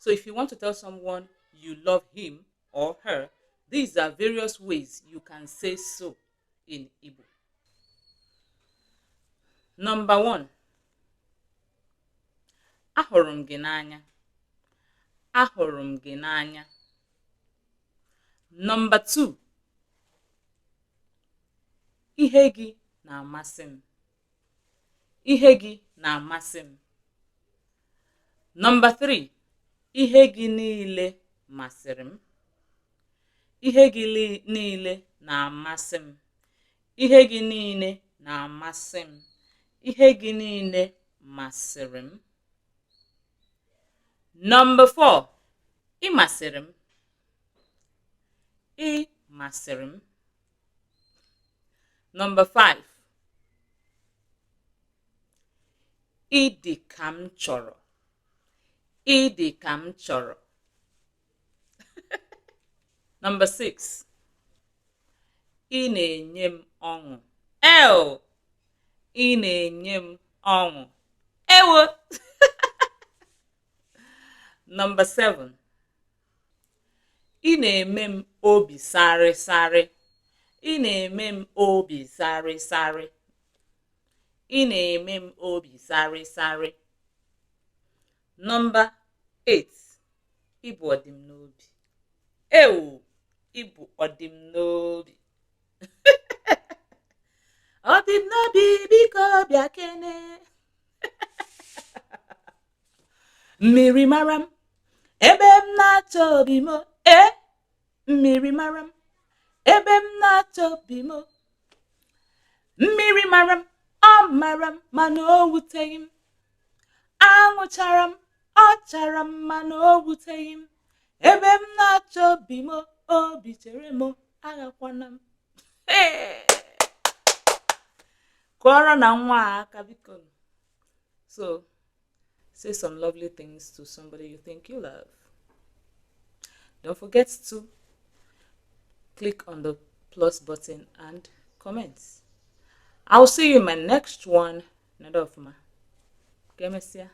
So if you want to tell someone you love him or her, these are various ways you can say so in Igbo. Number one, ahụrụ m gị n'anya. Ahụrụ m gị n'anya. Number two, ihe gị na-amasị m. Ihe gị na-amasị m. Number 3, ihe gị niile masịrị m. Ihe gị niile na-amasị m. Ihe gị niile na-amasị m. Ihe gị niile masịrị m. Number 4, ị masịrị m. Ị masịrị m. Number 5, ị dị ka m chọrọ. Ị dị ka m chọrọ. Number 6, ị na-enye m ọṅụ. Eo! Ị na-enye m ọṅụ. Ewo! Number 7, ị na-eme m obi sarị sarị. Ị na-eme m obi sarị sarị. Ị na-eme m obi sarị sarị. Number 8, ị bụ ọdịm n'obi. Ewo! Ị bụ ọdịm n'obi. Ọdịm n'obi, biko bịa kene. Mmiri mara m ebe m na-achọ obi m e mmiri mara m ebe m na-achọ obi m. Mmiri mara m, ọ mara m, mana o wuteghị m. Anwụ chara m, ọ chara m, mana o wuteghị m. Ebe m na-achọ obi m, obi chere m, aghakwana m. Kụọrọ na nwa a aka, biko. So say some lovely things to somebody you think you love. Don't forget to click on the plus button and comment. I'll see you in my next one. Nọdụ ọfụma. Ka emesịa.